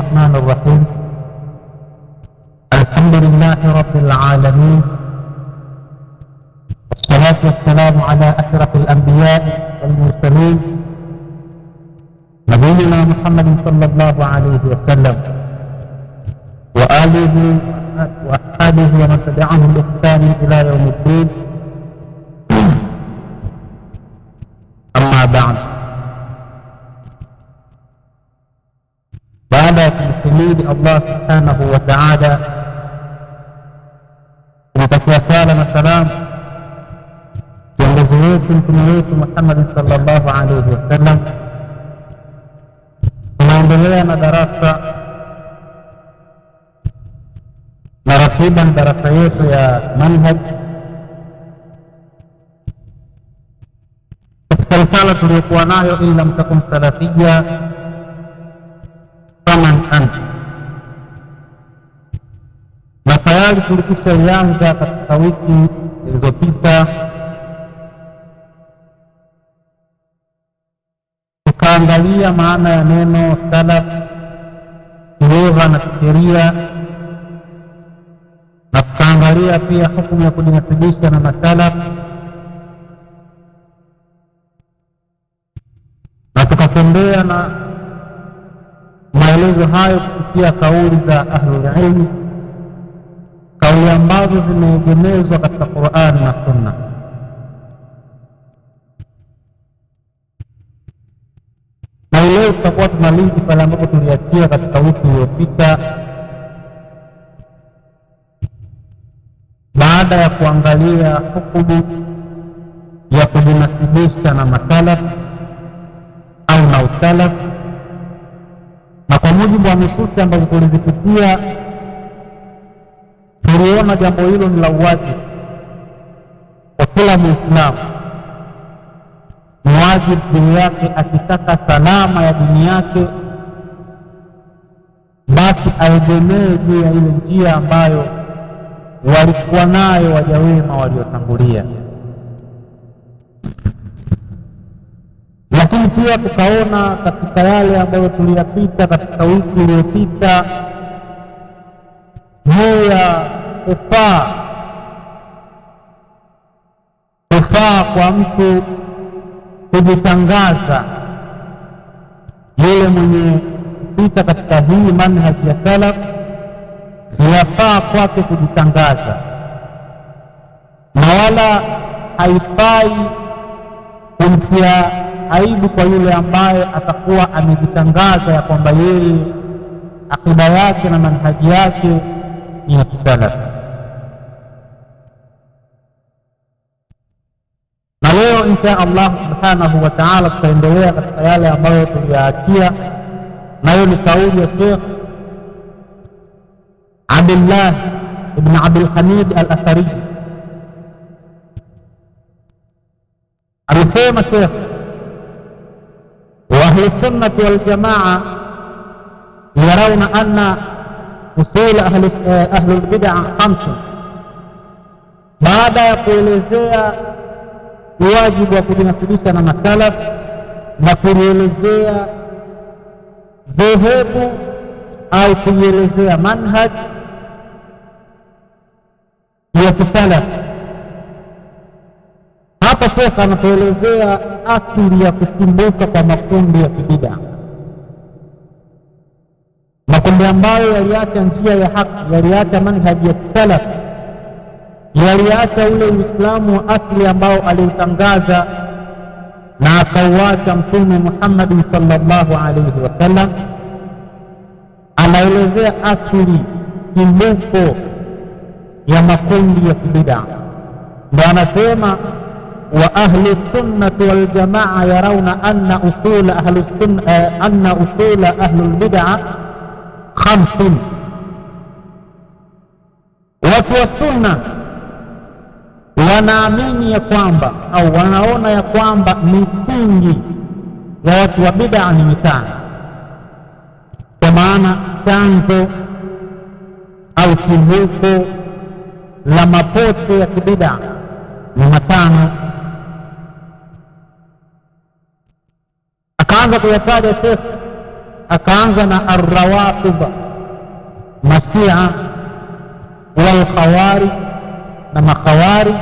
الرحمن الرحيم. الحمد لله رب العالمين، والصلاة والسلام على أشرف الأنبياء والمرسلين، نبينا محمد صلى الله عليه وسلم وآله وأصحابه ومن تبعهم بإحسان إلى يوم الدين. أما بعد، baada ya kumhimidi Allah subhanahu wa ta'ala, kumtakia sala na salam kiongozi wetu mtume wetu Muhammad sallallahu alayhi wasallam, tunaendelea na darasa na ratiba darasa yetu ya manhaj katika risala tuliyokuwa nayo, in lam takun salafiyya faman anta. Na tayari tulikwisha ianza katika wiki zilizopita, tukaangalia maana ya neno salaf kilugha na kisheria, na tukaangalia pia hukumu ya kujinasibisha na masalaf, na tukatembea na maelezo hayo kupitia kauli za ahlul ilm, kauli ambazo zimeegemezwa katika Qur'an na Sunna. Na leo tutakuwa tunalinki pale ambapo tuliachia katika wiki iliyopita, baada ya kuangalia hukumu ya kujinasibisha na masalaf au na usalaf, na kwa mujibu wa nususi ambazo tulizipitia tuliona jambo hilo ni la wajibu kwa kila Muislamu, ni wajibu juu yake akitaka salama ya dini yake, basi aegemee juu ya ile njia ambayo walikuwa nayo waja wema waliotangulia. Lakini pia tukaona katika yale ambayo tuliyapita katika wiki iliyopita juu ya kufaa kwa mtu kujitangaza, yule mwenye kupita katika hii manhaji ya salaf inafaa kwake kujitangaza, na wala haifai kumtia aibu kwa yule ambaye atakuwa amejitangaza ya kwamba yeye akida yake na manhaji yake ni ya kisalaf. Na leo insha Allah subhanahu wa ta'ala tutaendelea katika yale ambayo tuliyaachia, nayo ni kauli ya Sheikh Abdullah ibn Abdul Hamid al-Athari. Alisema Sheikh, wa ahlu sunnati wal jamaa yarawna anna usul ahlul bid'ah khamsa. Baada ya kuelezea wajibu wa kujinasibisha na masalaf na kuelezea dhehebu au kuelezea manhaj ya kisalaf, hapa Sheikh anatuelezea asili ya kusimbuka kwa makundi ya kibida, makundi ambayo yaliacha njia ya haki, yaliacha manhaji ya salaf, yaliacha ule Uislamu wa asili ambao aliutangaza na akauacha Mtume Muhammad sallallahu alayhi wasallam. Anaelezea asili kimbuko ya makundi ya kibida, ndio anasema wa ahlu sunnati wal jamaa yarawna anna usul ahlu sunna anna usul ahlul bid'ah khamsun. Watu wa sunna wanaamini ya kwamba au wanaona ya kwamba misingi ya watu wa bid'a ni mitano, kwa maana chanzo au chimbuko la mapote ya kibid'a ni matano. Akaanza kuyataja Sheikh Akaanza na arrawafidha, mashia, walkhawarij na makhawarij,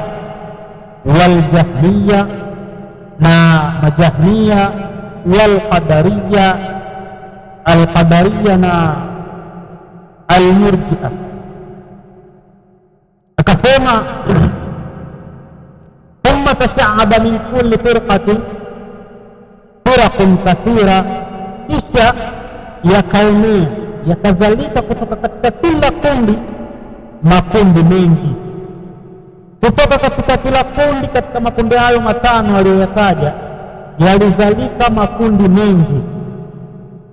waljahmiya na majahmiya, walqadariya, alqadariya na almurjia. Akasema thumma tashaaba min kulli firqatin firaqun kathira, kisha yakaenea yakazalika kutoka katika kila kundi makundi mengi. Kutoka katika kila kundi katika makundi hayo matano aliyoyataja yalizalika makundi mengi,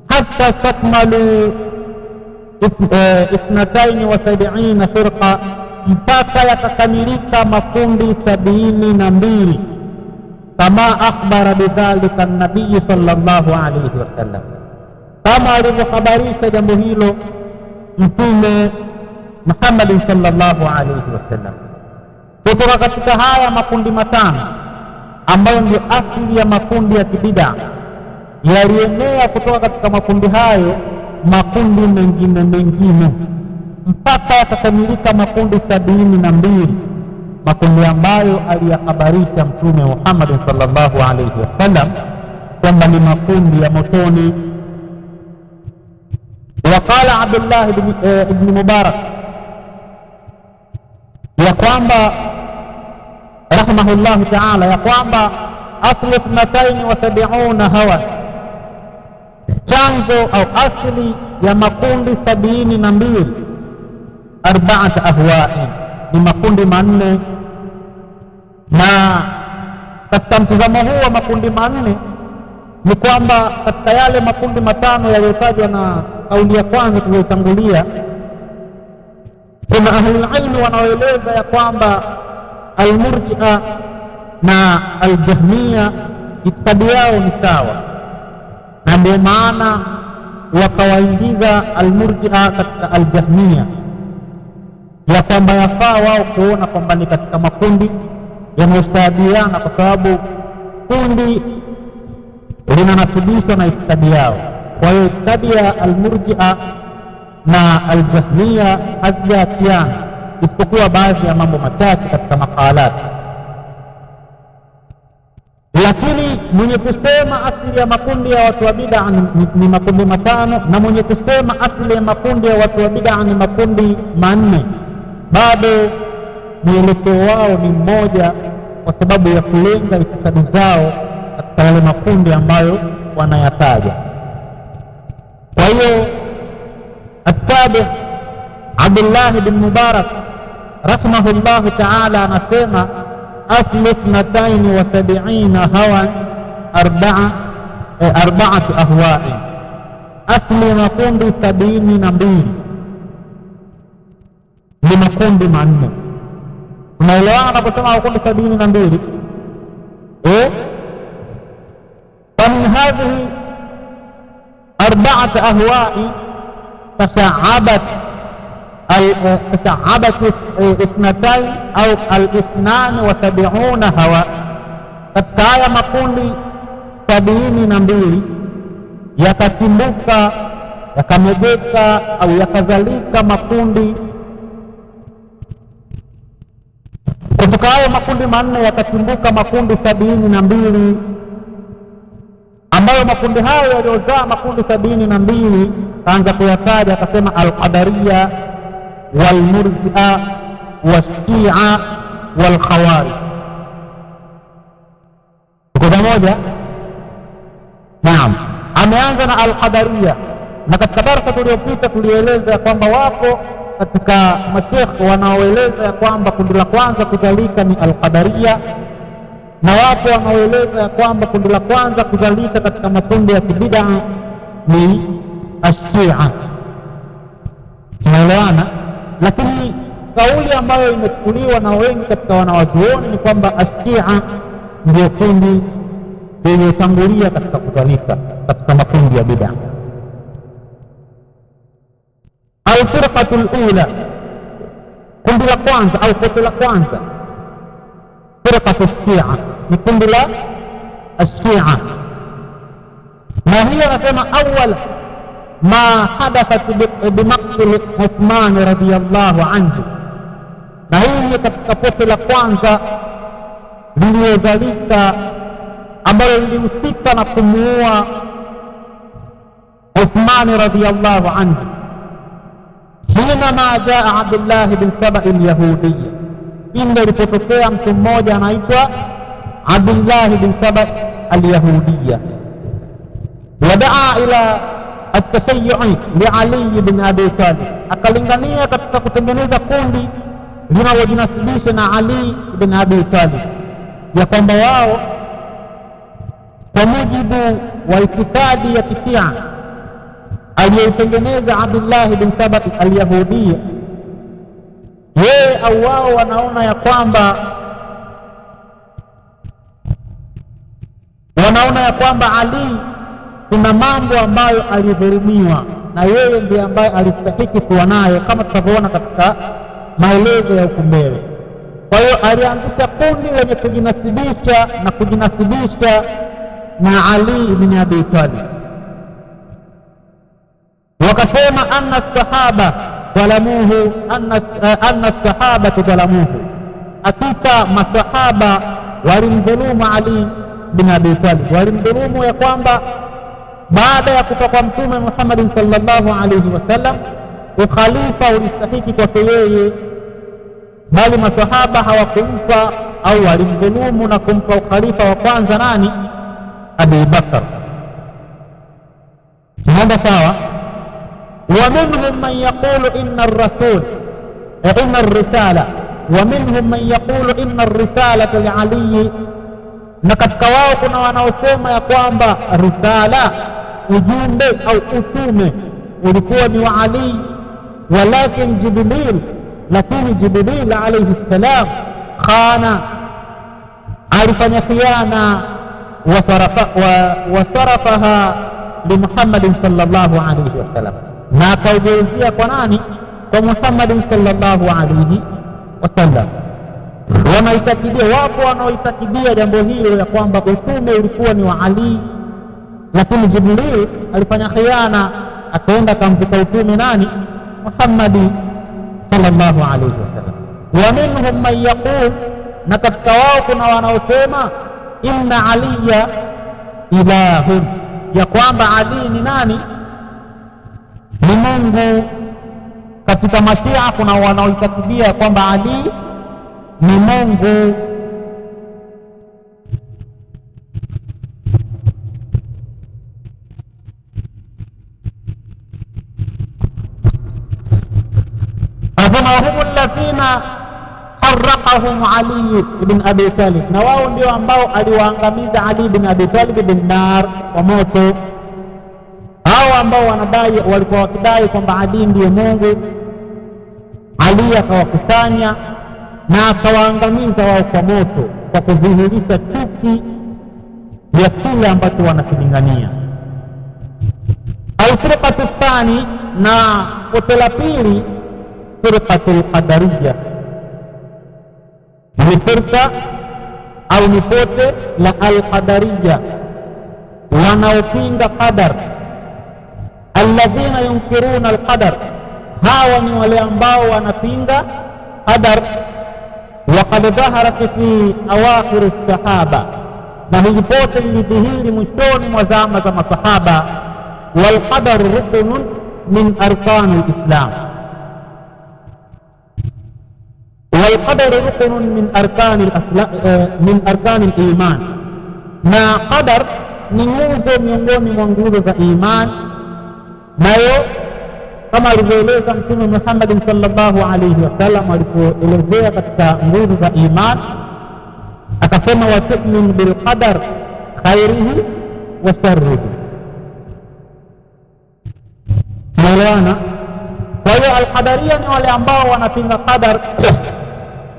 hata takmalu 72 firqa, mpaka yakakamilika makundi 72, kama akhbara bidhalika an-nabii sallallahu alayhi wasallam, kama alivyohabarisha jambo hilo Mtume Muhammad sallallahu alayhi wasallam. Kutoka katika haya makundi matano ambayo ndio asili ya makundi ya kibida, yalienea kutoka katika makundi hayo makundi mengine mengine mpaka yakakamilika makundi 72, makundi ambayo aliyahabarisha Mtume Muhammad sallallahu alayhi wasallam kwamba ni makundi ya motoni. Waqala Abdullah ibn Mubarak ya kwamba rahimahullahu ta'ala, ya kwamba aslu 72 hawa, chanzo au asli ya makundi 72, arba'at ahwa'i, ni makundi manne. Na katika mtazamo huu wa makundi manne ni kwamba katika yale makundi matano yaliyotajwa na kauli ya kwanza tuliyotangulia, kuna ahlul ilmi wanaoeleza ya kwamba almurji'a na aljahmiya itikadi yao ni sawa, na ndio maana wakawaingiza almurji'a katika aljahmiya, ya kwamba yafaa wao kuona kwamba ni katika makundi yanayostaabiana, kwa sababu kundi linanasibishwa na itikadi yao. Kwa hiyo itikadi ya almurji'a na aljahmiya hazijaatiana, isipokuwa baadhi ya mambo machache katika maqalati. Lakini mwenye kusema asili ya makundi ya watu wa bid'a ni makundi matano, na mwenye kusema asili ya makundi ya watu wa bid'a ni makundi manne, bado mwelekeo wao ni mmoja, kwa sababu ya kulenga itikadi zao katika yale makundi ambayo wanayataja. Kwa hiyo At-Tabi Abdullah bin Mubarak rahimahullahu ta'ala anasema aslu 72 hawa arba'atu ahwa'i, asli makundi 72 ni makundi manne. Unaelewana anaposema makundi 72? Famin hadhihi arba'atu ahwa'i tasha'abat اثنتين au 72 hawa, katika haya makundi 72 yakatimbuka yakamegeka au yakazalika makundi. Kutoka hayo makundi manne yakatimbuka makundi 72, ambayo makundi hayo yaliozaa makundi 72 kaanza kuyataja, akasema al-Qadariyya walmurji'a washia walkhawarij. Tuko pamoja? Naam. Ameanza na al-Qadariyya, na katika darasa tuliyopita tulieleza kwamba wapo katika mashekh wanaoeleza ya kwamba kundi la kwanza kuzalika ni al-Qadariyya, na wapo wanaoeleza ya kwamba kundi la kwanza kuzalika katika makundi ya kibid'a ni ashia. Tunaelewana? Lakini kauli ambayo imechukuliwa na wengi katika wanawazuoni ni kwamba ashia ndio kundi lililotangulia katika kuzalika katika makundi ya bid'a. Al-firqatul ula, kundi la kwanza au kundi la kwanza, firqatu shia, ni kundi la ashia. Na hiyo anasema awwal ma hadathat bimaqtil Uthman radhiyallahu anhu, na hii ni katika pote la kwanza lililozalika ambalo lilihusika na kumuua Uthman radhiyallahu anhu. Hinama jaa Abdullah bin Saba al-Yahudi, pindi alipotokea mtu mmoja anaitwa Abdullah bin Saba al-Yahudiya, wadaa ila at-tashayyu'i li Ali bin Abi Talib, akalingania katika kutengeneza kundi linalojinasibisha na Ali bin Abi Talib, ya kwamba wao kwa mujibu wa itikadi ya Kishia aliyoitengeneza Abdullah bin Saba al-Yahudiya, yeye au wao wanaona ya kwamba Ali kuna mambo ambayo alidhulumiwa na yeye ndiye ambaye alistahiki kuwa nayo, kama tutavyoona katika maelezo ya huku mbele. Kwa hiyo alianzisha kundi lenye kujinasibisha na kujinasibisha na Ali ibn Abi Talib. Wakasema anna sahaba dhalamuhu, anna sahaba dhalamuhu, hakika masahaba walimdhulumu Ali bin Abi Talib, walimdhulumu ya kwamba baada ya kufa kwa Mtume Muhammad sallallahu alayhi wasallam ukhalifa ulistahiki kwake yeye, bali masahaba hawakumpa au walimdhulumu na kumpa ukhalifa wa kwanza nani? Abu Bakar. Tunaenda sawa? Wa minhum man yaqulu inna ar-rasul inna ar-risala, wa minhum man yaqulu inna ar-risalata li Ali, na katika wao kuna wanaosema ya kwamba risala, ujumbe au utume ulikuwa ni wa Ali, walakin Jibril, lakini Jibril alayhi salam khana, alifanya khiana, wasarafaha li Muhammad sallallahu alayhi wasallam, na akaugeuzia kwa nani? Kwa Muhammad sallallahu alayhi wasallam. Wanaitakidia, wapo wanaoitakidia jambo hilo ya kwamba utume ulikuwa ni wa Ali, lakini Jibril alifanya khiana akaenda akamvika utume nani? Muhammad sallallahu alayhi wasallam. Wa minhum man yaqul, na katika wao kuna wanaosema inna aliya ilahun, ya kwamba Ali ni nani? Ni Mungu. Katika Mashia kuna wanaoitakidia kwamba Ali ni Mungu. Asema humu alladhina harraqahum Ali ibn Abi Talib, na wao ndio ambao aliwaangamiza Ali ibn Abi Talib bin nar, kwa moto. Hao ambao wanadai, walikuwa wakidai kwamba Ali ndiye Mungu, Ali akawakusanya na akawaangamiza wao kwa moto, kwa kudhihirisha chuki ya kile ambacho wanakilingania. Alfirqatu thani, na pote la pili, firqatul qadariyya, ni firqa au ni pote la alqadariyya, wanaopinga qadar. Alladhina yunkiruna alqadar, hawa ni wale ambao wanapinga qadar. Waqad dhaharat fi awakhir as-sahaba, na hili pote lilidhihiri mwishoni mwa zama za masahaba. Wal qadar ruknun min arkan al-islam, wal qadar ruknun min arkan al-islam, min arkan al-iman, na qadar ni nguzo miongoni mwa nguzo za iman. Nayo kama alivyoeleza Mtume Muhammad sallallahu alayhi wasallam alipoelezea katika nguzo za iman, akasema wa tu'min bil qadar khairihi wa sharrihi. Tunaelewana? Kwa hiyo alqadaria ni wale ambao wanapinga qadar.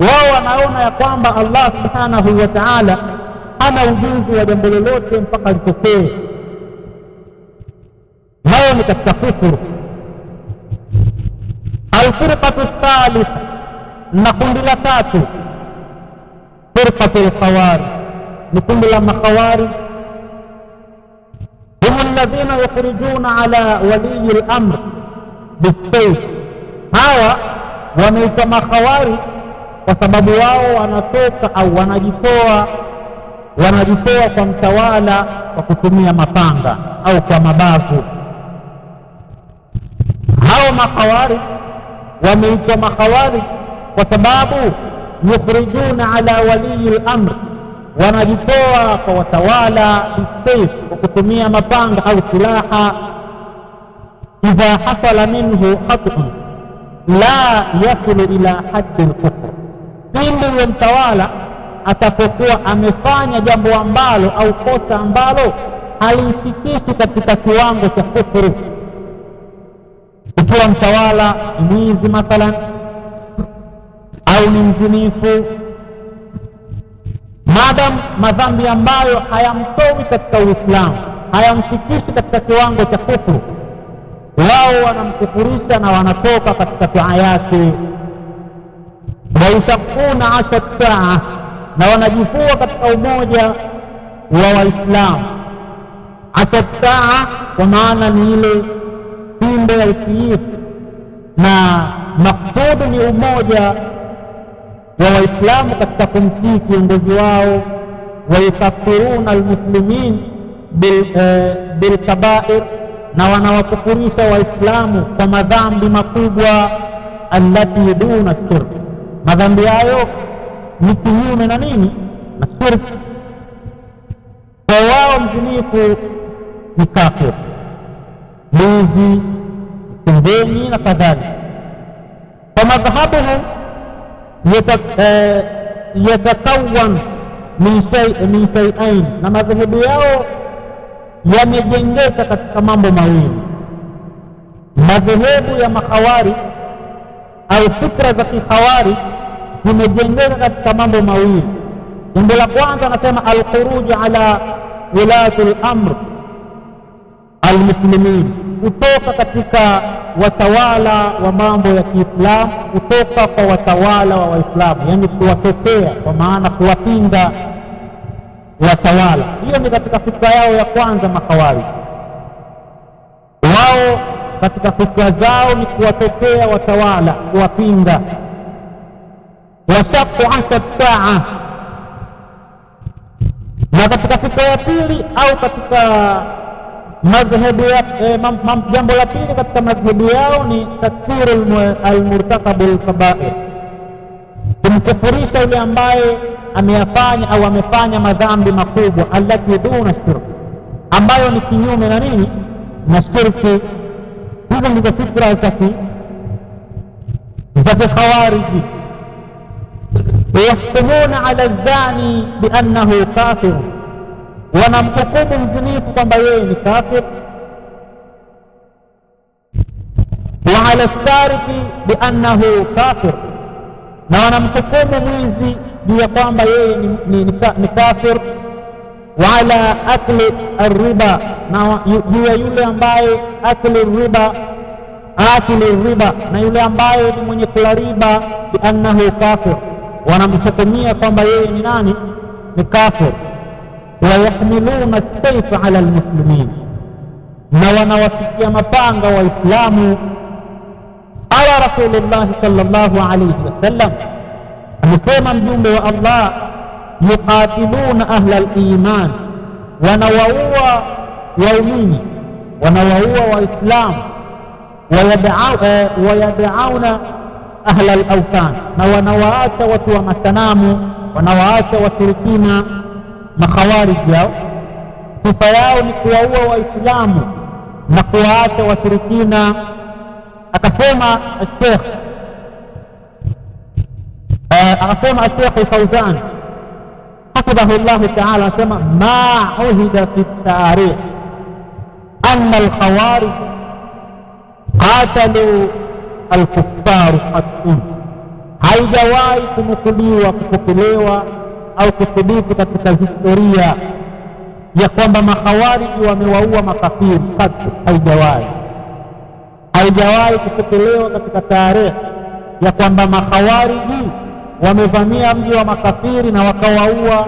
Wao wanaona ya kwamba Allah subhanahu wa ta'ala hana ujuzi wa jambo lolote mpaka litokee. Nao ni katika kufuru. Alfirqatu thalith, na kundi la tatu, firqatu alkhawarij, ni kundi la makhawarij. Hum Alladhina yukhrijuna ala waliyi al-amr bisayf, hawa wameitwa makhawarij kwa sababu wao wanatoka au wanajitoa kwa mtawala kwa kutumia mapanga au kwa mabavu. Hao makhawarij wameitwa makhawarij kwa sababu yukhrijuna ala waliyi al-amr, wanajitoa kwa watawala bisayf, kwa kutumia mapanga au silaha. Idha hasala minhu khat'un la yasilu ila haddi al-kufr, pindi huyo mtawala atapokuwa amefanya jambo ambalo au kosa ambalo halimfikishi katika kiwango cha kufuru. Ikiwa mtawala ni mwizi mathalan au ni mzinifu, madam madhambi ambayo hayamtoi katika Uislamu, hayamfikishi katika kiwango cha kufuru, wao wanamkufurisha na wanatoka katika toa yake. Wayusakuna asha saa, na wanajifua katika umoja wa Waislamu. Asha saa kwa maana ni ile fimbo ya utiifu, na maksudu ni umoja wa Waislamu katika kumtii kiongozi wao. Wayukafiruna almuslimin bilkabair, na wanawakufurisha Waislamu kwa madhambi makubwa, allati duna shirk, madhambi hayo ni kinyume na nini? Na shirk. Kwa wao mzinifu ni kafir, mwizi, msengeni na kadhalika. Kwa madhhabuhum yatakawan min shay'ain, na madhehebu yao yamejengeka katika mambo mawili. Madhehebu ya makhawari au fikra za kikhawari zimejengeka katika mambo mawili. Jambo la kwanza anasema al-khuruj ala wilati al-amr al-muslimin, kutoka katika watawala wa mambo ya Kiislamu, kutoka kwa watawala wa Waislamu, yani kuwatetea, kwa maana kuwapinga watawala. Hiyo ni katika fikra yao ya kwanza makhawari. Wao katika fikra zao ni kuwatetea watawala, kuwapinga. Washaqqu asha saa. Na katika fikra ya pili au katika madhehebu ya jambo la pili katika madhehebu yao ni takfiru almurtakabu alkabair, kumkufurisha yule ambaye ameyafanya au amefanya madhambi makubwa, allati duna shirk, ambayo ni kinyume na nini? Na shirki. Hizo ndizo fikra za kikhawariji. Yahkumuna ala zani biannahu kafir, wanamhukumu mzinifu kwamba yeye ni kafir. Wa ala sariki biannahu kafir, na wanamhukumu mwizi juu ya kwamba yeye ni kafir. Wa ala akli arriba, na juu ya yule ambaye akli riba, na yule ambaye ni mwenye kula riba, biannahu kafir, wanamhukumia kwamba yeye ni nani? Ni kafir. Wayahmiluna sayfa ala almuslimin, na wanawafikia mapanga Waislamu. Ala Rasulullah sallallahu alayhi wasallam, amesema mjumbe wa Allah, yuqatiluna ahla aliman, wanawaua waumini, wanawaua Waislamu. Wayad'auna ahla al-awthan, na wanawaacha watu wa masanamu, wanawaacha washirikina, makhawarij yao. Sifa yao ni kuwaua Waislamu na kuwaacha washirikina. Akasema Sheikh Fauzan hafidhahu Allah ta'ala, akasema ma uhida fi tarikh anna al-khawarij qatalu al-kuffar qattun, haijawahi kunukuliwa, kupokelewa au kuthibiti katika historia ya kwamba makhawariji wamewaua makafiri katu. Haijawahi kupokelewa katika tarehe ya kwamba makhawariji wamevamia mji wa makafiri na wakawaua,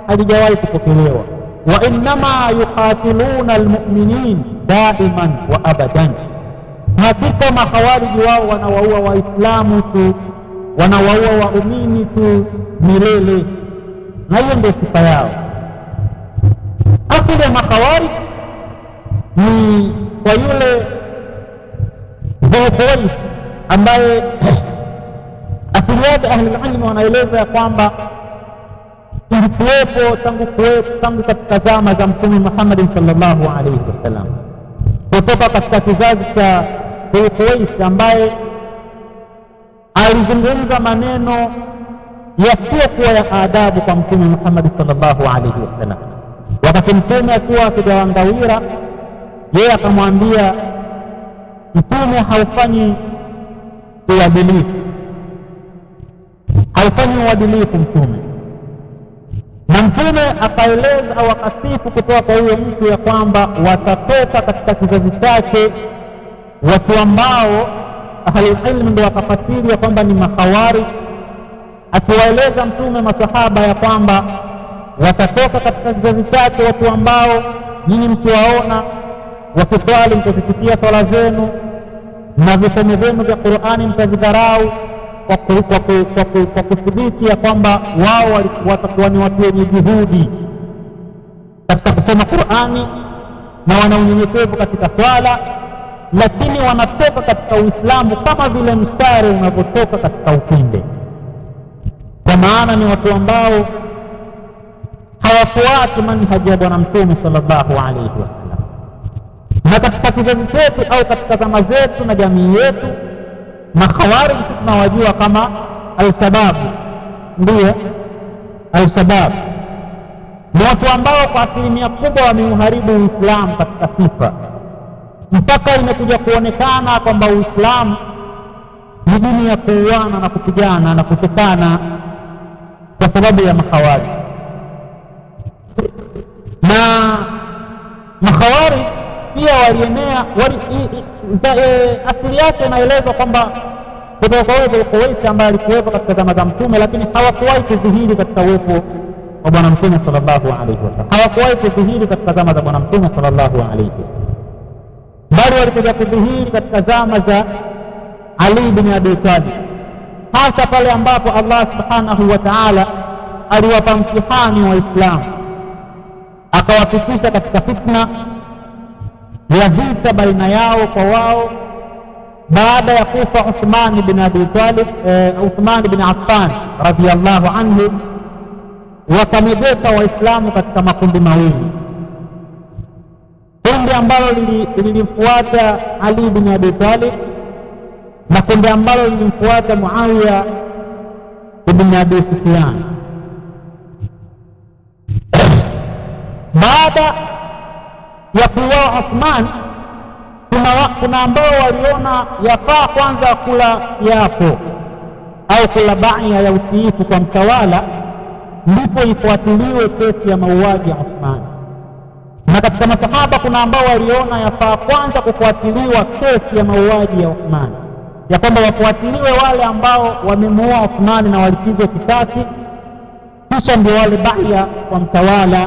haijawahi kupokelewa. Wa innama yuqatiluna almu'minin daiman wa abadan, hakika makhawariji wao wanawaua Waislamu tu, wanawaua waumini tu milele, na hiyo ndio sifa yao. Asili ya makhawarij ni kwa yule Dhul ambaye asili yake ahlulilmi wanaeleza ya kwamba ilikuwepo tangu katika zama za Mtume Muhammad sallallahu alaihi wasallam, kutoka katika kizazi cha Dhul ambaye alizungumza maneno yasiyokuwa ya adabu kwa Mtume Muhammad sallallahu alaihi wasallam. Wakati Mtume akiwa akigawa ngawira, yeye akamwambia Mtume, haufanyi uadilifu, haufanyi uadilifu Mtume. Na Mtume akaeleza au akasifu kutoka kwa huyo mtu ya kwamba watatoka katika kizazi chake watu ambao ahlulilmu ndio wakafasiri ya kwamba ni makhawarij, akiwaeleza Mtume masahaba ya kwamba watatoka katika kizazi chake watu ambao nyinyi mkiwaona wakiswali mtazichukia swala zenu na visomo vyenu vya Qur'ani mtavidharau, kwa kuthibiti ya kwamba wao watakuwa ni watu wenye juhudi katika kusoma Qur'ani na wana unyenyekevu katika swala, lakini wanatoka katika Uislamu kama vile mstari unavyotoka katika upinde. Kwa maana ni watu ambao hawafuati manhaji ya Bwana Mtume sallallahu alaihi wasallam. Na katika kizazi chetu au katika zama zetu na jamii yetu, makhawarij tunawajua kama Al-Shabaab. Ndiyo, Al-Shabaab ni watu ambao kwa asilimia kubwa wameuharibu Uislamu katika sifa, mpaka imekuja kuonekana kwamba Uislamu ni dini ya kuuana na kupigana na kutukana kwa sababu ya makhawarij. Na makhawarij pia walienea, asili yake inaelezwa kwamba kutoka kwa Dhul Khuwaisira ambaye alikuwepo katika zama za Mtume, lakini hawakuwahi kudhihiri katika uwepo wa Bwana Mtume sallallahu alaihi wasallam, hawakuwahi kudhihiri katika zama za Bwana Mtume sallallahu alaihi wasallam, bali walikuja kudhihiri katika zama za Ali bin Abi Talib, hasa pale ambapo Allah subhanahu wa ta'ala aliwapa mtihani Waislamu, akawafikisha katika fitna ya vita baina yao kwa wao baada ya kufa Uthman bin Abi Talib, Uthman bin Affan radhiyallahu anhu. Wakamegeka Waislamu katika makundi mawili, kundi ambalo lilimfuata Ali bin Abi Talib na kundi ambalo lilimfuata Muawiya ibn Abi Sufyan. Baada ya kuuawa Uthman, kuna ambao waliona yafaa kwanza kula kiapo au kula baia ya utiifu kwa mtawala, ndipo ifuatiliwe kesi ya mauaji ya Uthman. Na katika masahaba kuna ambao waliona yafaa kwanza kufuatiliwa kesi ya mauaji ya Uthman, ya kwamba wafuatiliwe wale ambao wamemuua Uthman na walipigwa kisasi, kisha ndio wale baia kwa mtawala.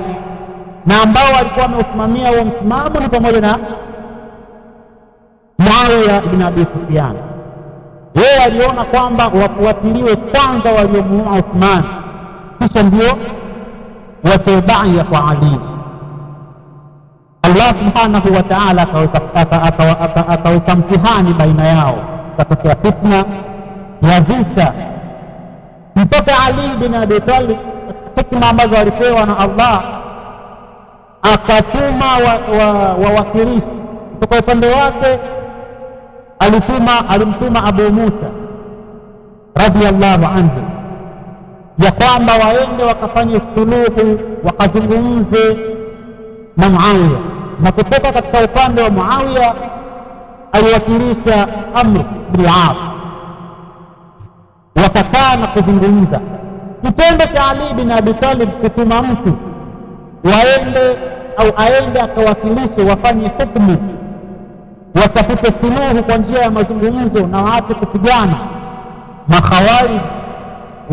Na ambao walikuwa wameusimamia huo msimamo ni pamoja na Muawiya ibn Abi Sufyan. Yeye aliona kwamba wafuatiliwe kwanza waliomuua Uthman, kisha ndio watoe baia kwa Ali. Allah subhanahu wa ta'ala akaweka mtihani baina yao, katokea fitna ya vita mpaka Ali bin Abi Talib, hikma ambazo alipewa na Allah, akatuma wawakilishi kutoka upande wake. Alimtuma Abu Musa radhiyallahu anhu ya kwamba waende wakafanye suluhu, wakazungumze na Muawiya. Na kutoka katika upande wa Muawiya aliwakilisha Amr bin al-As. Wakakaa na kuzungumza. Kitendo cha Ali bin Abi Talib kutuma mtu waende au aende akawakilishe, wafanye hukumu, watafute suluhu kwa njia ya mazungumzo na waache kupigana, makhawarij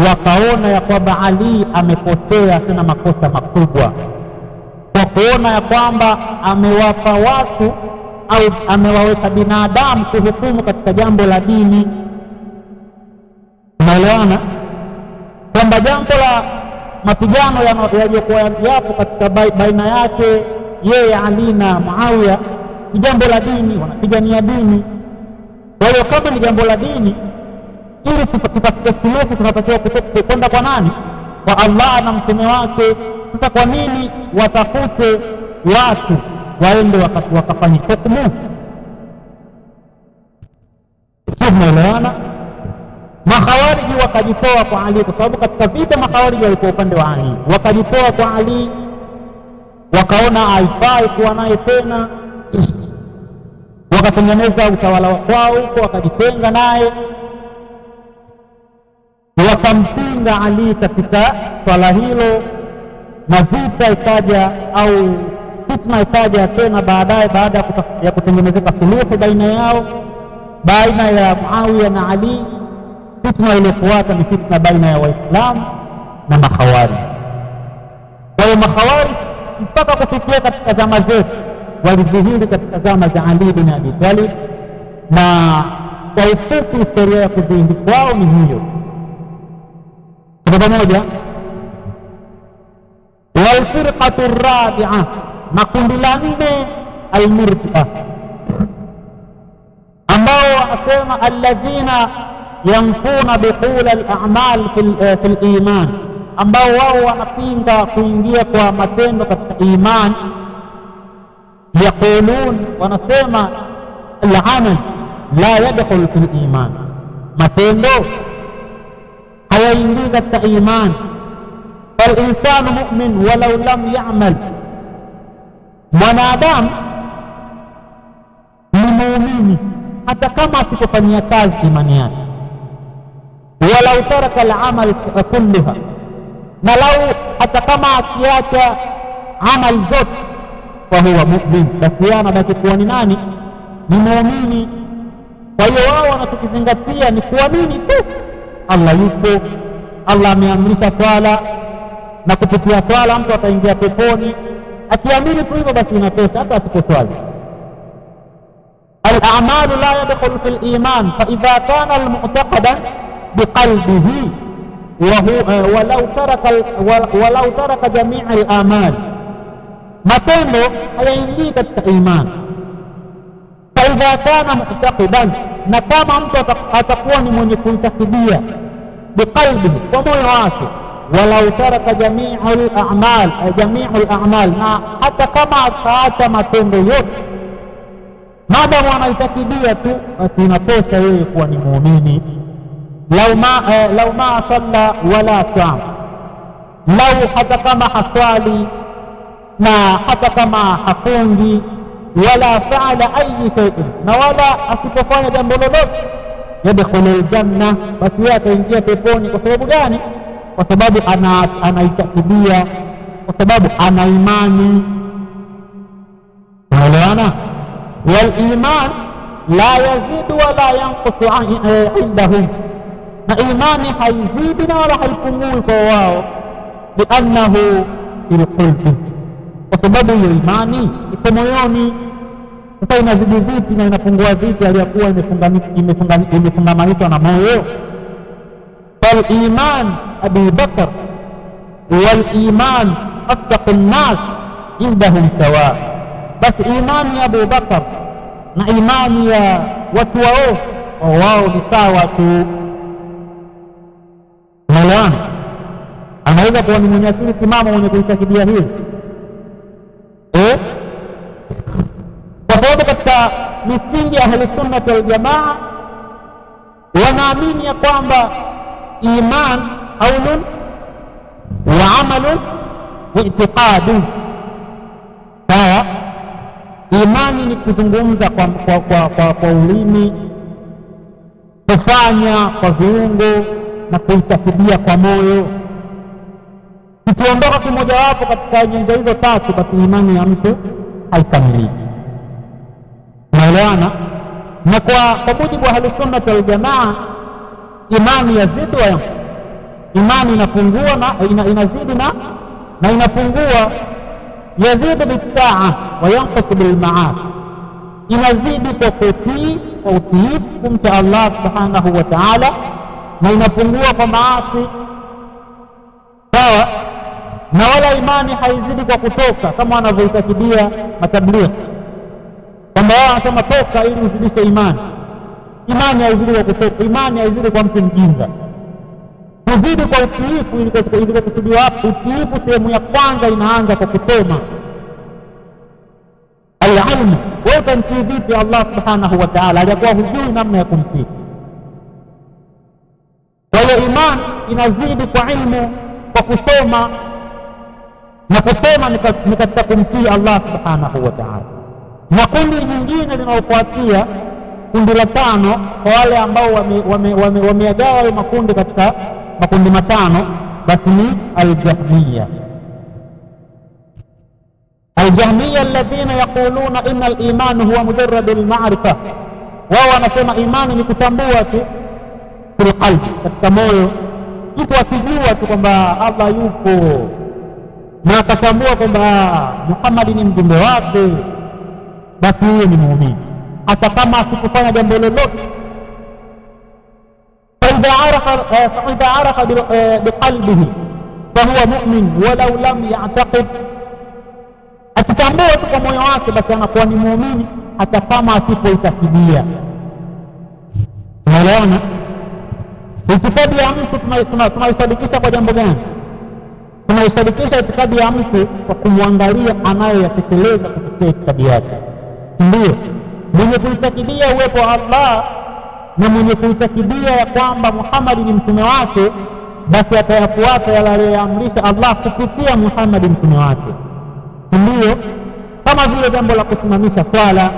wakaona ya kwamba Ali amepotea tena makosa makubwa. kuona ya kwamba amewapa watu au amewaweka binadamu kuhukumu katika jambo la dini. Unaelewana kwamba jambo la mapigano yaliyokuwa yapo katika baina yake yeye Ali na Muawiya ni jambo la dini, wanapigania dini. Kwa hiyo kama ni jambo la dini, ili tupate suluhu tunatakiwa kwenda kwa nani? Kwa Allah na mtume wake. Sasa kwa nini watafute watu waende wakafanye hukumu? Tunaelewana? Makhawariji wakajitoa kwa Ali, kwa sababu katika vita makhawariji walikuwa upande wa Ali, wakajitoa kwa Ali, wakaona haifai kuwa naye tena, wakatengeneza utawala wao huko, wakajitenga naye, wakampinga Ali katika swala hilo, na vita ikaja au fitna ikaja tena baadaye, baada ya kutengenezeka suluhu baina yao, baina ya Muawiya na Ali. Fitna iliyofuata ni fitna baina ya Waislamu na makhawarij. Kwa hiyo makhawarij mpaka kufikia katika zama zetu walidhihiri katika zama za Ali bin Abi Talib, na kwa ufupi historia ya kudhihiri kwao ni hiyo. Kwa pamoja, walfirqatu rabi'a, na kundi la nne almurji'a, ambao wanasema alladhina yanfuna dukhul al-a'mal fi al-iman, ambao wao wanapinga kuingia kwa matendo katika iman. Yaqulun, wanasema al-amal la yadkhul fi al-iman, matendo hayaingii katika iman. Fal-insanu mu'min walau lam ya'mal, mwanadamu ni muumini hata kama asipofanyia kazi imani yake. Walau taraka al-amal kulluha, na lau hata kama akiacha amal zote, fahuwa mu'min, basi anabaki kuwa ni nani? Ni muumini. Kwa hiyo wao wanachokizingatia ni kuamini tu Allah yupo, Allah ameamrisha swala, na kupitia swala mtu ataingia peponi. Akiamini tu hivyo basi inatosha, hata asiposwali. Al-a'malu la yadkhulu fil iman, fa idha kana al-mu'taqadan biqalbihi walau taraka jamii al-amal, matendo hayaingii katika iman. Fa idha kana mu'taqidan, na kama mtu atakuwa ni mwenye kuitakidia biqalbihi, kwa moyo wake, walau taraka jamii al-a'mal, jamii al-a'mal, na hata kama ataacha matendo yote, maadamu anaitakidia tu, basi inatosha yeye kuwa ni muumini. Lau ma salla wala sam, lau hata kama haswali na hata kama hafungi, wala faala ayi shay'in, na wala asipofanya jambo lolote, yadkhulu aljanna, basi yeye ataingia peponi. Kwa sababu gani? Kwa sababu anaitakidia, kwa sababu ana imani. Unaelewana? Wal iman la yazidu wala yanqusu indahum, na imani haizidi na wala haipungui kwa wao, liannahu fil qalbi, kwa sababu hiyo imani iko moyoni. Sasa inazidi vipi na inapungua vipi aliyakuwa imefungamanishwa na moyo? Fal iman Abi Bakr wal iman attaqu nnas indahum sawa, basi imani ya Abu Bakr na imani ya watu wao ni sawa tu. Unaelewana? Anaweza kuwa ni mwenye akili timamu mwenye kuitakidia hili, kwa sababu katika misingi ya Ahlus Sunnah wal Jamaa wanaamini ya kwamba iman qaulun wa amalun wa i'tiqadun. Sawa? Imani ni kuzungumza kwa ulimi, kufanya kwa viungo na kuitakidia kwa moyo. Ukiondoka kimojawapo katika nyenzo hizo tatu, basi imani ya mtu haikamiliki. Unaelewana? Na kwa mujibu wa Ahlus Sunnah wal Jamaa, imani yazidi wa yanqus, imani inapungua na inazidi na inapungua. Yazidu bitaa wa yanqusu bilmaasi, inazidi kwa kutii, kwa utiifu kumcha Allah subhanahu wa ta'ala, na inapungua kwa maasi. Sawa? Na wala imani haizidi kwa kutoka kama wanavyoitakidia matablighi, kwamba wao wanasema toka ili uzidishe imani. Imani haizidi kwa kutoka, imani haizidi kwa mtu mjinga. Kuzidi kwa utiifu ilikokusudiwa hapo. Utiifu sehemu ya kwanza inaanza kwa kusoma alilmu. Wewe utamtii vipi Allah subhanahu wa ta'ala aliyakuwa hujui namna ya kumtii? Kwa hiyo imani inazidi kwa ilmu, kwa kusoma, na kusoma ni katika kumtii Allah subhanahu wa ta'ala. Na kundi nyingine linalofuatia, kundi la tano, kwa wale ambao wameagawa hayo makundi katika makundi matano, basi ni aljahmiya. Aljahmiya alladhina yaquluna inna al-iman huwa mujarrad al-ma'rifa, wao wanasema imani ni kutambua tu fil qalbi, katika moyo. Mtu akijua tu kwamba Allah yupo na akatambua kwamba Muhammad ni mjumbe wake, basi huyo ni muumini, hata kama asikufanya jambo lolote. فإذا عرف بقلبه فهو مؤمن ولو لم يعتقد، akitambua tu kwa moyo wake basi anakuwa ni muumini hata kama asipoitakidia. Unaelewana? Itikadi ya mtu tunaisadikisha kwa jambo gani? Tunaisadikisha itikadi ya mtu kwa kumwangalia anayoyatekeleza kupitia itikadi yake. Ndio mwenye kuitakidia uwepo wa Allah na mwenye kuitakidia ya kwamba Muhammad ni mtume wake, basi atayafuata yale aliyoamrisha Allah kupitia Muhammad mtume wake. Ndio kama vile jambo la kusimamisha swala,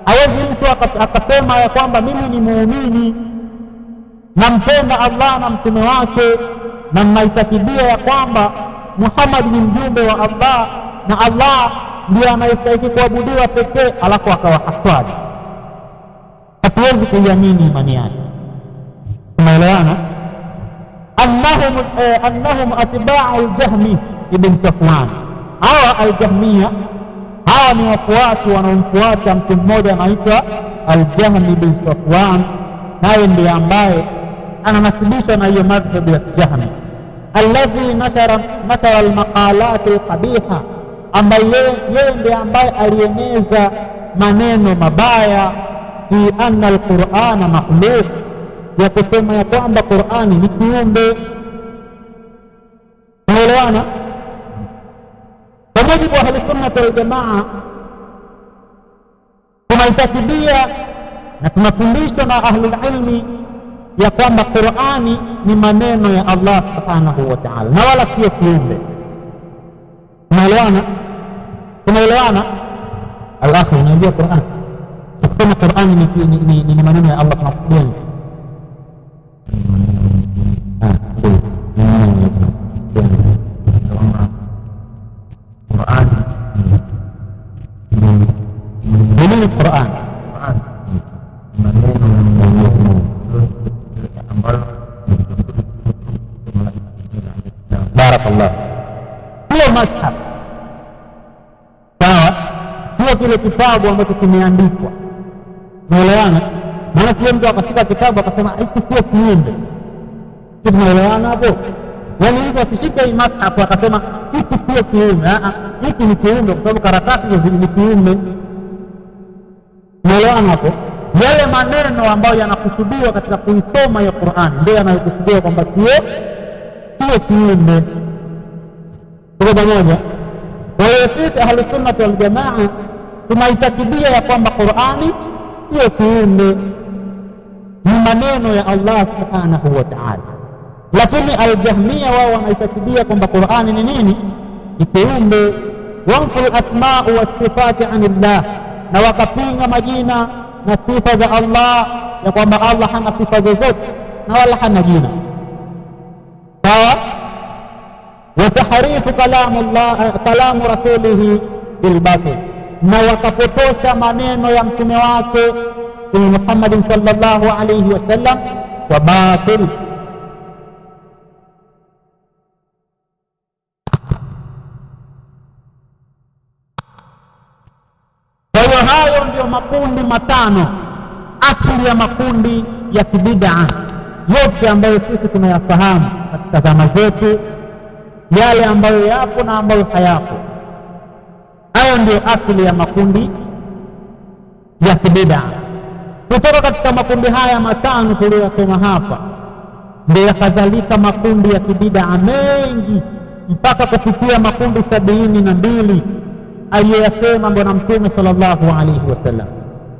hawezi mtu akasema ya kwamba mimi ni muumini, nampenda Allah na mtume wake, na naitakidia ya kwamba Muhammad ni mjumbe wa Allah na Allah ndiye anayestahili kuabudiwa pekee, alafu akawa haswali. Hatuwezi kuiamini imani yake. Tunaelewana? Annahum atba'u al-Jahmi ibn Safwan. Hawa al-Jahmiya hawa ni wafuasi wanaomfuata mtu mmoja anaitwa al-Jahmi ibn Safwan, naye ndiye ambaye ananasibishwa na hiyo madhhabu ya Jahmi, alladhi nashara al-maqalat al-qabiha, ambaye yeye ndiye ambaye alieneza maneno mabaya fi anna al-Qur'ana makhluq, ya kusema ya kwamba Qur'ani ni kiumbe. Tunaelewana? Kwa mujibu wa Ahlus Sunnah wal Jamaa, tunaitakibia na tunafundishwa na ahlul ilmi ya kwamba Qur'ani ni maneno ya Allah subhanahu wa ta'ala na wala sio kiumbe. Tunaelewana? Tunaelewana? Alafu unajua Qur'an, tukisema Qur'ani ni maneno ya Allah tunakusudia nini? Qur'an ni Qur'an maneno ya Mwenyezi Mungu ambayo barakallah, sio mashhab, sawa? Sio kile kitabu ambacho kimeandikwa. Unaelewana? Maana kile mtu akashika kitabu akasema hiki sio kiumbe. Tunaelewana hapo? Yaani mtu asishike hii mashhab akasema hiki sio kiumbe, hiki ni kiumbe kwa sababu karatasi ni kiumbe. Unaelewana hapo? Yale maneno ambayo yanakusudiwa katika kuisoma ya Qur'an ndio yanayokusudiwa kwamba sio kiumbe. Tuko pamoja? Kwa hiyo sisi Ahlus Sunnah wal Jamaa tunaitakibia ya kwamba Qur'ani sio kiumbe, ni maneno ya Allah subhanahu wa ta'ala. Lakini al-Jahmiya wao wanaitakibia kwamba Qur'ani ni nini? Ni kiumbe. Wanful asma'u was-sifati 'anillah, na wakapinga majina na sifa za Allah, ya kwamba Allah hana sifa zozote na wala hana jina. Sawa? Wa tahrifu kalamu rasulihi bil batil, na wakapotosha maneno ya mtume wake Mtume Muhammad sallallahu alayhi wasallam kwa batil. makundi matano, asili ya makundi ya kibid'a yote ambayo sisi tunayafahamu katika zama zetu, yale ambayo yapo na ambayo hayapo. Hayo ndio asili ya makundi ya kibid'a. Kutoka katika makundi haya matano tuliyosoma hapa, ndio yakadhalika makundi ya kibid'a mengi mpaka kufikia makundi 72 aliyoyasema Bwana Mtume sallallahu alaihi wasallam.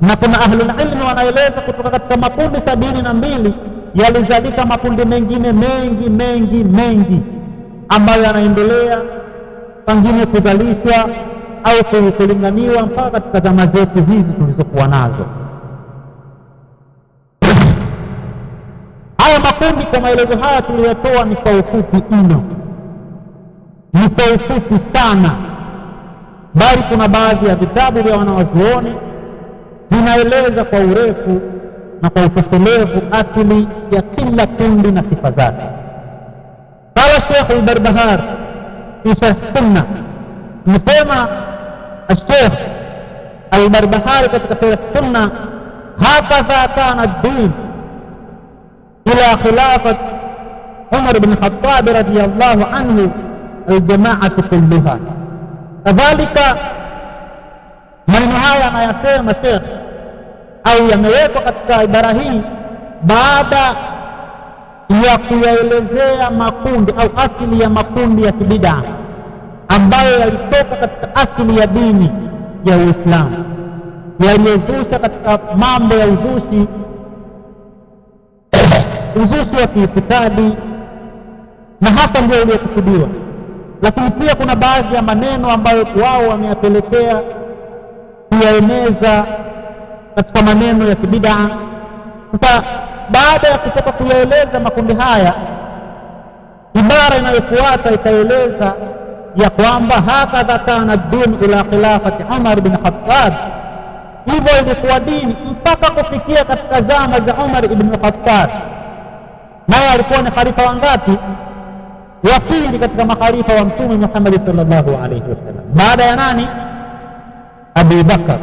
Na kuna ahlul ilmi wanaeleza kutoka katika makundi 72 yalizalika makundi mengine mengi mengi mengi ambayo yanaendelea pengine kuzalishwa au kulinganiwa mpaka katika zama zetu hizi tulizokuwa nazo. Haya makundi kwa maelezo haya tuliyotoa ni kwa ufupi mno, ni kwa ufupi sana, bali kuna baadhi ya vitabu vya wanawazuoni vinaeleza kwa urefu na kwa utoshelevu asili ya kila kundi na sifa zake. Qala Sheikh al-Barbahar fi Sharh Sunnah, msema Sheikh al-Barbahari katika Sharh Sunnah, hakadha kana ad-din ila khilafat Umar ibn Khattab radiyallahu anhu al-jama'atu kulluha. Kadhalika maneno haya anayasema Sheikh au yamewekwa katika ibara hii baada ya kuyaelezea makundi au asili ya makundi ya kibid'a ambayo yalitoka katika asili ya dini ya Uislamu, yaliyozusha katika mambo ya uzushi, uzushi wa kiitikadi, na hasa ndio uliokusudiwa. Lakini pia kuna baadhi ya maneno ambayo wao wameyapelekea kuyaeneza katika maneno ya kibid'a. Sasa baada ya kutoka kuyaeleza makundi haya, ibara inayofuata itaeleza ya kwamba hakadha kana ad-din ila khilafati Umar bin Khattab, hivyo ilikuwa dini mpaka kufikia katika zama za Umar ibn Khattab. Naye alikuwa ni khalifa wangapi? Wa pili katika makhalifa wa Mtume Muhammad sallallahu alaihi wasallam, baada ya nani? Abu Bakar.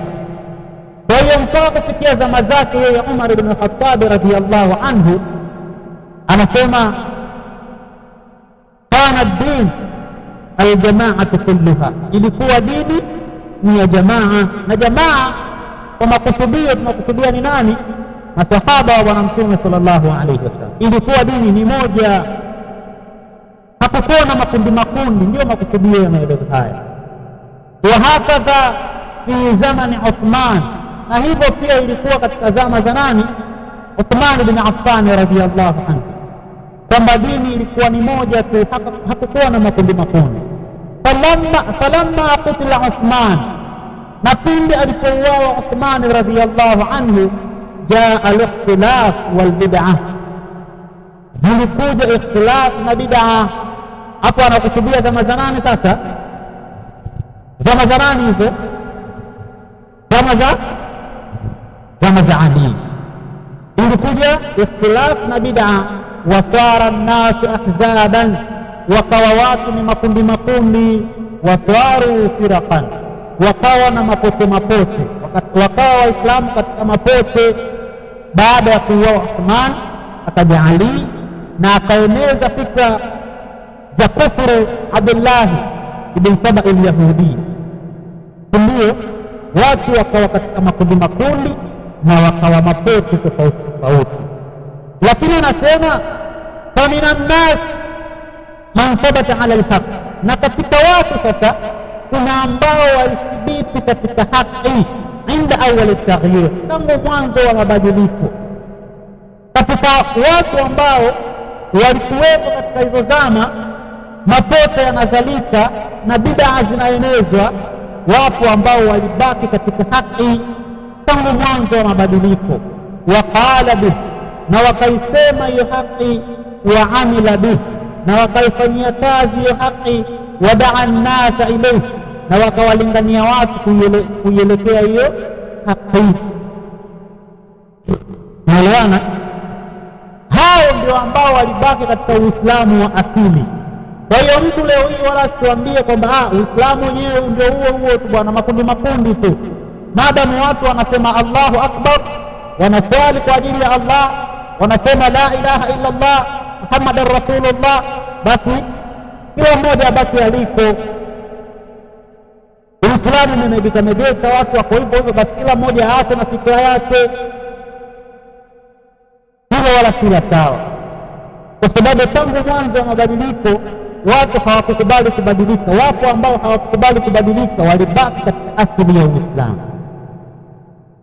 Kwa hiyo mpaka kufikia zama zake yeye Umar ibn Khattab radhiyallahu anhu, anasema kana ad-din al-jama'atu kulluha, ilikuwa dini ni ya jamaa. Na jamaa kwa makusudio tunakusudia ni nani? Masahaba wa Bwana Mtume sallallahu alaihi wasallam. Ilikuwa dini ni moja, hakukuwa na makundi makundi. Ndio makusudio ya maelezo haya. Wa hakadha fi zamani Uthman, na hivyo pia ilikuwa katika zama za nani? Uthman ibn Affan radhiyallahu anhu, kwamba dini ilikuwa ni moja tu, hakukuwa na makundi makundi. Falamma qutila Uthman, na pindi alipouawa Uthman radhiyallahu anhu, jaa al-ikhtilaf wal bid'ah, zilikuja ikhtilaf na bid'ah. Hapo anakusudia zama za nani sasa? Zama za nani hizo? Zama za Ali. Ilikuja ikhtilaf na bid'a. Wasara an-nasu ahzaban, wakawa watu ni makundi makundi. Wasaru firaqan, wakawa na mapote mapote, wakawa Waislamu katika mapote. Baada ya kuuawa Uthman akaja Ali na akaeneza fikra za kufuru Abdullah ibn Saba al-Yahudi, ndio watu wakawa katika makundi makundi na wakawa mapote tofauti tofauti. Lakini anasema famina nnas man thabata ala alhaq, na katika watu sasa kuna ambao walithibiti katika haki inda awali taghyir, tangu mwanzo wa mabadiliko. Katika watu ambao walikuwepo katika hizo zama, mapote yanazalika na bid'a zinaenezwa, wapo ambao walibaki katika haki tangu mwanzo wa mabadiliko. Waqala bih, na wakaisema hiyo haki, wa amila bih, na wakaifanyia kazi hiyo haki, wadaa nnasa ilayhi, na wakawalingania watu kuielekea hiyo haki. Naelewana? Hao ndio ambao walibaki katika Uislamu wa asili. Kwa hiyo mtu leo hii wala asituambie kwamba Uislamu wenyewe ndio huo huo tu bwana, makundi makundi tu. Maadamu watu wanasema Allahu akbar, wanaswali kwa ajili ya Allah, wanasema la ilaha illa Allah Muhammadan rasulullah, basi kila mmoja basi aliko. Uislamu umemegeka megeka, watu wako hivyo hivyo, basi kila mmoja aache na fikra yake. Hilo wala si la sawa, kwa sababu tangu mwanzo wa mabadiliko watu hawakukubali kubadilika. Wapo ambao hawakukubali kubadilika, walibaki katika asili ya Uislamu.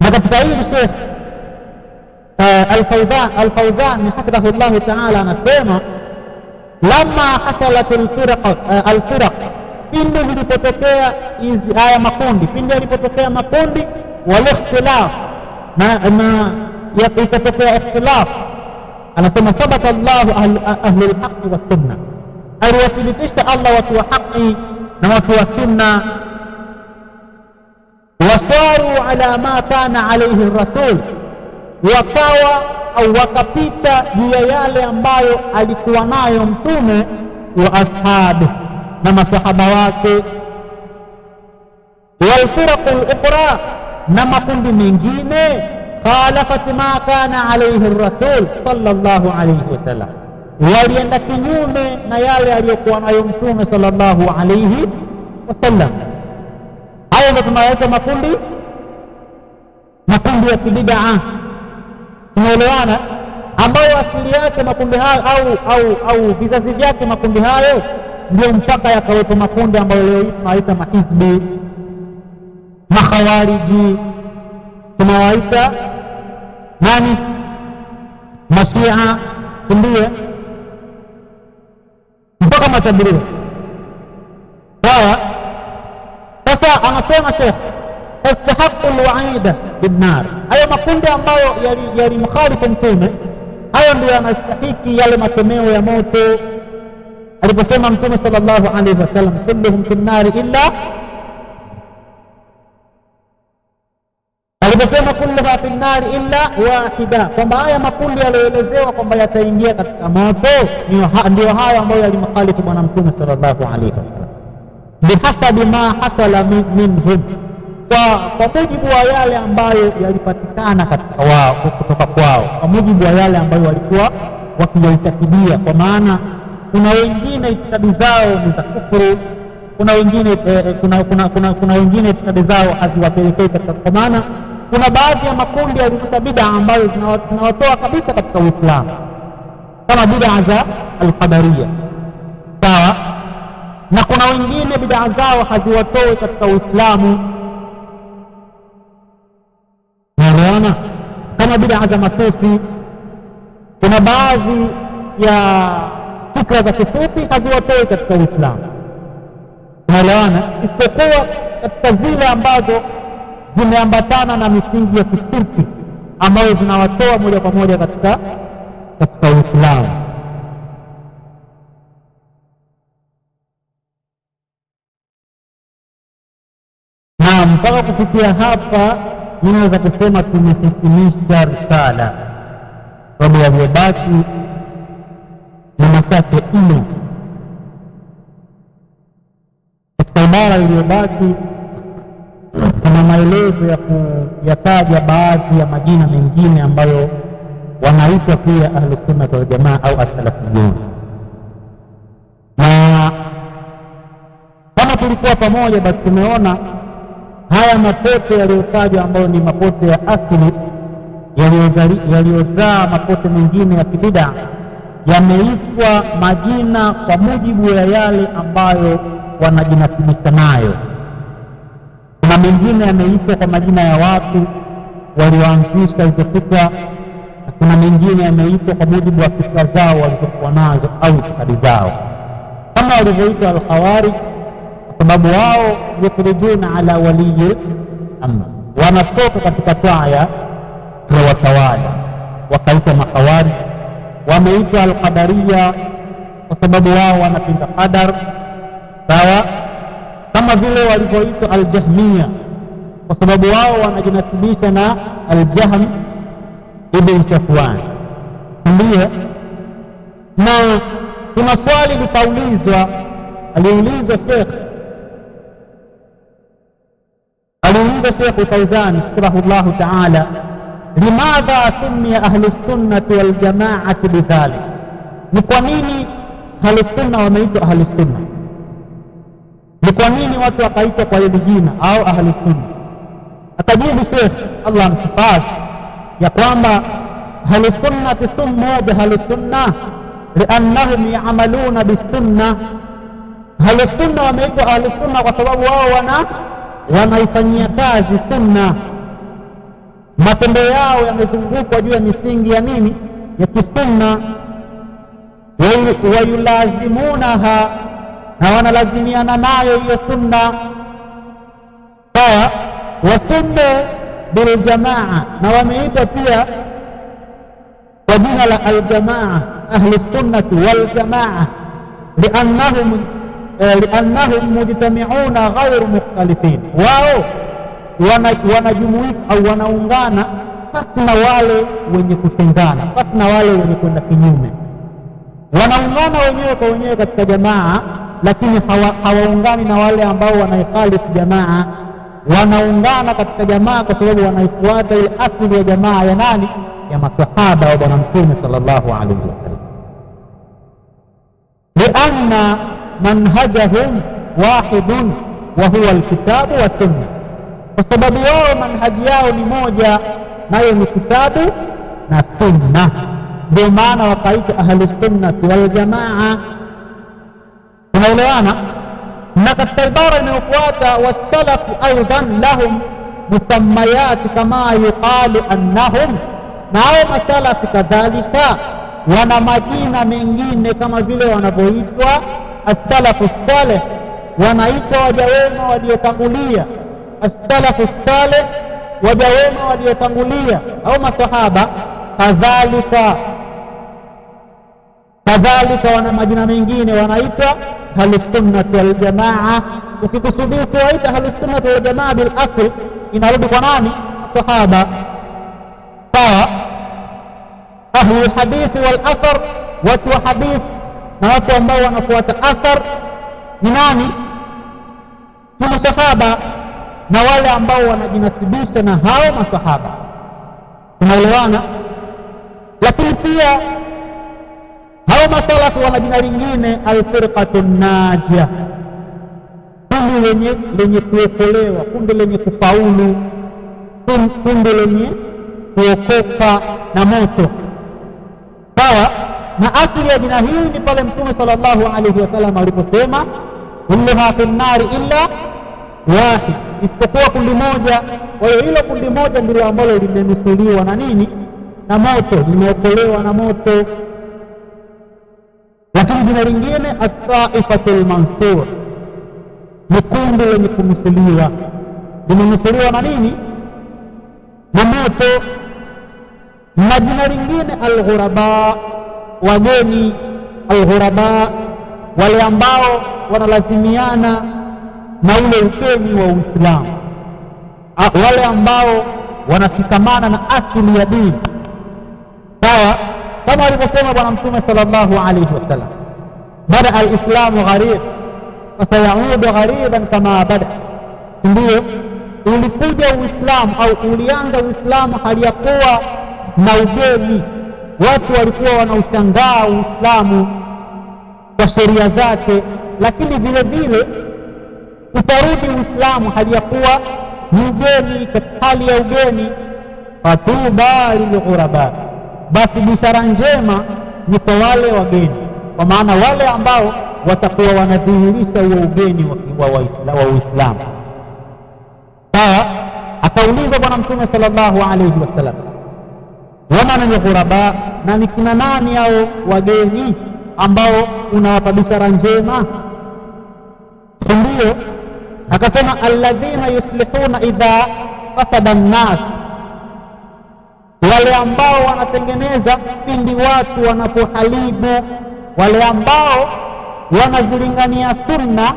Na katika hili Sheikh Al-Fawzan hafidhahu llahu taala anasema lamma hasalat alfiraq, pindi zilipotokea hizi haya makundi, pindi yalipotokea makundi walikhtilaf, na ikatokea ikhtilaf, anasema thabata Allahu ahlu lhaqi wassunna, aliwathibitisha Allah watu wa haki na watu wa sunna, wasaru ala ma kana alayhi rasul, wakawa au wakapita juu ya yale ambayo alikuwa nayo mtume wa ashabi na masahaba wake, walfiraqu lukhra, na makundi mengine, khalafat ma kana alayhi rasul sallallahu alayhi wasallam, walienda kinyume na yale aliyokuwa nayo mtume sallallahu alayhi wasallam. Hayo ndio tunayaita makundi ya kibidaa, tunaelewana, ambayo asili yake makundi hayo au vizazi vyake makundi hayo ndio mpaka yakawepo makundi ambayo leo hii tunawaita mahizbi, makhawariji, tunawaita nani, mashia, ndiye mpaka matabiria. Sawa. Sasa anasema Sheikh fastahaqu alwaida binnar, hayo makundi ambayo yalimkhalifu mtume, hayo ndio yanastahiki yale makemeo ya moto aliposema Mtume sallallahu alaihi wasallam, kulluhum fi nnari illa, aliposema kulluha fi nnari illa wahida, kwamba haya makundi yaliyoelezewa kwamba yataingia katika moto ndio hayo ambayo yalimkhalifu Bwana Mtume sallallahu alaihi wasallam, bihasabi ma hasala minhum, kwa mujibu wa yale ambayo yalipatikana katika wao, kutoka kwao, kwa mujibu wa yale ambayo walikuwa wakiyaitakidia. Kwa maana kuna wengine itikadi zao ni za kufuru, kuna wengine kuna wengine itikadi zao haziwapelekei katika, kwa maana kuna baadhi ya makundi yalivuta bid'a ambayo zinawatoa kabisa katika Uislamu, kama bid'a za al-Qadariyya, sawa. Na kuna wengine bid'a zao haziwatoi katika Uislamu, naelewana, kama bid'a za masufi. Kuna baadhi ya fikra za kisufi haziwatoi katika Uislamu, unaelewana, isipokuwa katika zile ambazo zimeambatana na misingi ya kishirki ambayo zinawatoa moja kwa moja katika Uislamu. Na mpaka kufikia hapa, mimi naweza kusema tumehitimisha risala, sababu yaliyobaki ni machache mno. Katika ibara iliyobaki kuna maelezo ya kuyataja baadhi ya majina mengine ambayo wanaitwa pia Ahlusunna wal Jamaa au as-salafiyun. Na kama tulikuwa pamoja, basi tumeona haya mapote yaliyotajwa ambayo ni mapote ya asili yaliyozaa mapote mengine ya kibida, yameitwa majina kwa mujibu ya yale ambayo wanajinasibisha nayo. Kuna mengine yameitwa kwa majina ya watu walioanzisha hizo fikra, na kuna mengine yameitwa kwa mujibu wa fikra zao walizokuwa nazo au itikadi zao, kama walivyoitwa al-Khawarij, kwa sababu wao yukhrijuna ala waliyi amr, wanatoka katika taa ya watawala, wakaitwa makhawarij. Wameitwa al-Qadariyya kwa sababu wao wanapinga qadar, sawa, kama vile walivyoitwa al-Jahmiyya kwa sababu wao wanajinasibisha na al-Jahm ibn Safwan, ndiyo. Na kuna swali likaulizwa, aliulizwa Sheikh Aliuliza Sheikh Fauzan hafidhahullahu ta'ala, limadha summiya ahlu sunnati wal jama'ati bidhalik, ni kwa nini ahlu sunna wameitwa ahlu sunna? Ni kwa nini watu wakaitwa kwa hili jina au ahlu sunna? Akajibu Sheikh, Allah amhifadhi, ya kwamba ahlu sunnati summu bi ahlu sunna liannahum ya'maluna bisunna. Ahlu sunna wameitwa ahlu sunna kwa sababu wao wanaifanyia kazi sunna, matendo yao yamezungukwa juu ya misingi ya nini? Ya kisunna. Wayulazimunaha, na wanalazimiana nayo hiyo sunna. Sawa. Wasunna biljamaa, na wameitwa pia kwa jina la aljamaa, ahli sunnati waljamaa, liannahum mujtami'una ghairu mukhtalifin, wao wanajumuika au wanaungana pasi na wale wenye kutengana, pasi na wale wenye kwenda kinyume. Wanaungana wenyewe kwa wenyewe katika jamaa, lakini hawaungani na wale ambao wanaikhalifu jamaa. Wanaungana katika jamaa kwa sababu wanaifuata ile asili ya jamaa ya nani? Ya masahaba wa Bwana Mtume sallallahu alaihi wasallam. Lianna manhajahum wahidun wa huwa alkitabu wa sunna, kwa sababu wao manhaji yao ni moja, nayo ni kitabu na sunna. Ndio maana wakaitwa ahlu sunnati wal jamaa. Tunaelewana? Na katika ibara inayofuata, wasalafu aidan lahum musammayat kama yuqalu annahum, na hao masalafi kadhalika wana majina mengine kama vile wanavyoitwa as-salafu salih, wanaitwa waja wema waliotangulia, as-salafu salih, waja wema waliotangulia au masahaba. Kadhalika wana majina mengine, wanaitwa ahlusunnati wal jamaa. Ukikusudia kuwaita ahlusunnati wal jamaa bil asl, inarudi kwa nani? Sahaba. Sawa. Ahlul hadithi wal athar, watu wa hadith na watu ambao wanafuata athar ni nani? Ni masahaba na wale ambao wanajinasibisha na hao masahaba. Tunaelewana? Lakini pia hao masalafu wana jina lingine, alfirqatu najia, kundi lenye kuokolewa, kundi lenye kufaulu, kundi lenye kuokoka na moto. Sawa. Na asili ya jina hili ni pale Mtume sallallahu alaihi wasallam aliposema kulluha fi nnari illa wahid, isipokuwa kundi moja. Kwa hiyo hilo kundi moja ndilo ambalo limenusuliwa na nini? Na moto, limeokolewa na moto. Lakini jina lingine at-taifatul mansur, ni kundi lenye kunusuliwa, limenusuliwa na nini? Na moto. Na jina lingine al-ghuraba, wageni, al-ghuraba, wale ambao wanalazimiana na ule ugeni wa Uislamu, wale ambao wanashikamana na asili ya dini. Sawa, kama alivyosema Bwana Mtume sallallahu alaihi wasallam, bada al-islamu gharib fasayaudu ghariban kama bada. Ndio ulikuja Uislamu au ulianza Uislamu hali ya kuwa na ugeni, watu walikuwa wanaushangaa Uislamu kwa sheria zake, lakini vile vile utarudi Uislamu hali ya kuwa ni ugeni, katika hali ya ugeni. Fatuba lilghuraba, basi bishara njema ni kwa wale wageni, kwa maana wale ambao watakuwa wanadhihirisha huo ugeni wa Uislamu. Sawa. Akaulizwa Bwana Mtume sallallahu alaihi wasallam, wama ni ghuraba, na ni kina nani hao wageni ambao unawapa bishara njema? Ndio akasema alladhina yuslihuna idha fasada an-nas, wale ambao wanatengeneza pindi watu wanapoharibu, wale ambao wanazilingania sunna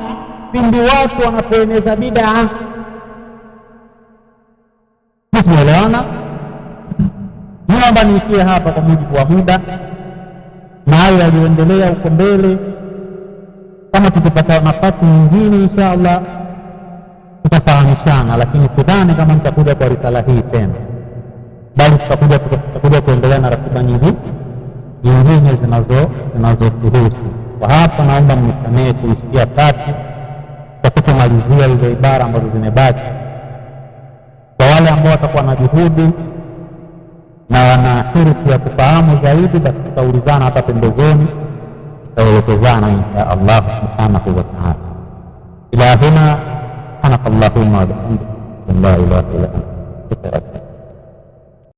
pindi watu wanapoeneza bid'a. Tunaelewana? Naomba niishie hapa kwa mujibu wa muda, na hayo yaliyoendelea huko mbele, kama tukipata nafasi nyingine inshallah Tutafahamishana, lakini sidhani kama nitakuja kwa risala hii tena, bali tutakuja kuendelea na ratiba nyingine zinazotuhusu. Kwa hapa naomba mnisamehe kuishia kati kwa kutomalizia hizo ibara ambazo zimebaki. Kwa wale ambao watakuwa na juhudi na wana hirsi ya kufahamu zaidi, basi tutaulizana hapa pembezoni, tutaelekezana insha Allah subhanahu wa ta'ala. Ila huna, subhanaka allahumma wa bihamdika, la ilaha illa anta.